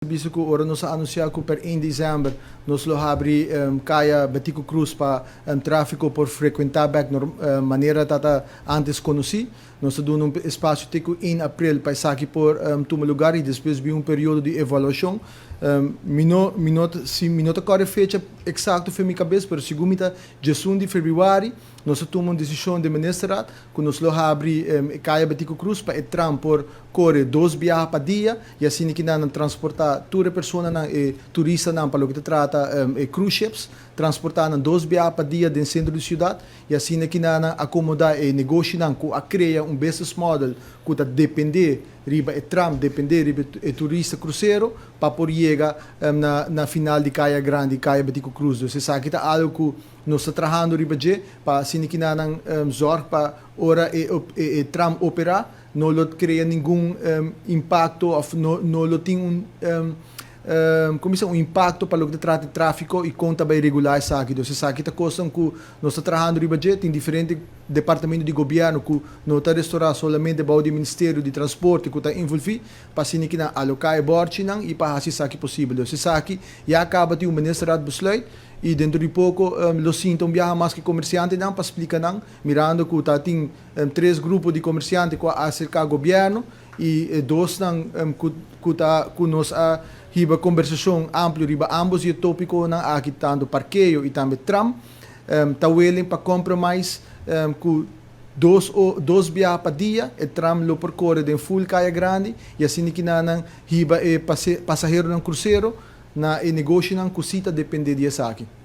Bisa ku ora nos a anunsiá ku per 1 desèmber nos lo habri Kaya Betico Croes pa tráfiko por frekuentá bèk manera ta ta ántes konosí. Nos ta duna un espasio te ku 1 aprel pa esaki por tuma lugar i despues bin un periodo di evaluashon. Mi no mi no si mi no ta kòrda e fecha eksakto fen mi kabes pero segun mi ta 11 di febrüari nos a tuma un desishon den Ministerraad ku nos lo habri e Kaya Betico Croes pa e tram por kore dos biaha pa dia i asina ki nan transportá tur e personanan, e turistanan pa loke ta trata e cruise ships, transportá nan dos biaha pa dia den sentro di siudat i asina ki nan akomodá e negoshinan ku a krea un business model ku ta dependé riba e tram, dependé riba e turista krusero pa por yega na final di Kaya Grandi, Kaya Betico Croes. Dus esaki ta algu ku nos ta trahando riba dje pa asina ki nan zòrg pa ora e tram operá no lo crea ningun impacto of no lo tin un, como bisa, un impacto pa loke ta trata di trafico y con ta bay regula esaki. Dus esaki ta cosnan cu nos ta trahando riba dje. Tin diferente departamento di gobierno cu no ta restora solamente bao di Ministerio di Transporte cu ta envolvi pa asina ki nan aloca e borchinan y pa haci esaki posibel. Dus esaki ya caba tin un Ministerraad besluit y dentro di poco lo sinta un biaha mas cu e comerciantenan pa splica nan mirando cu ta tin Tres grupo di komersiante ku a aserká gobièrnu i e dosnan ku ta ku nos a hiba kombersashon amplio riba ámbos di e tópikonan aki, tantu parkeo i tambe tram, ta willing pa kompromise ku dos o dos biaha pa dia e tram lo por kore den ful Kaya Grandi i asina kinanan hiba e pasaheronan krusero na e negoshinan ku si ta dependé di esaki.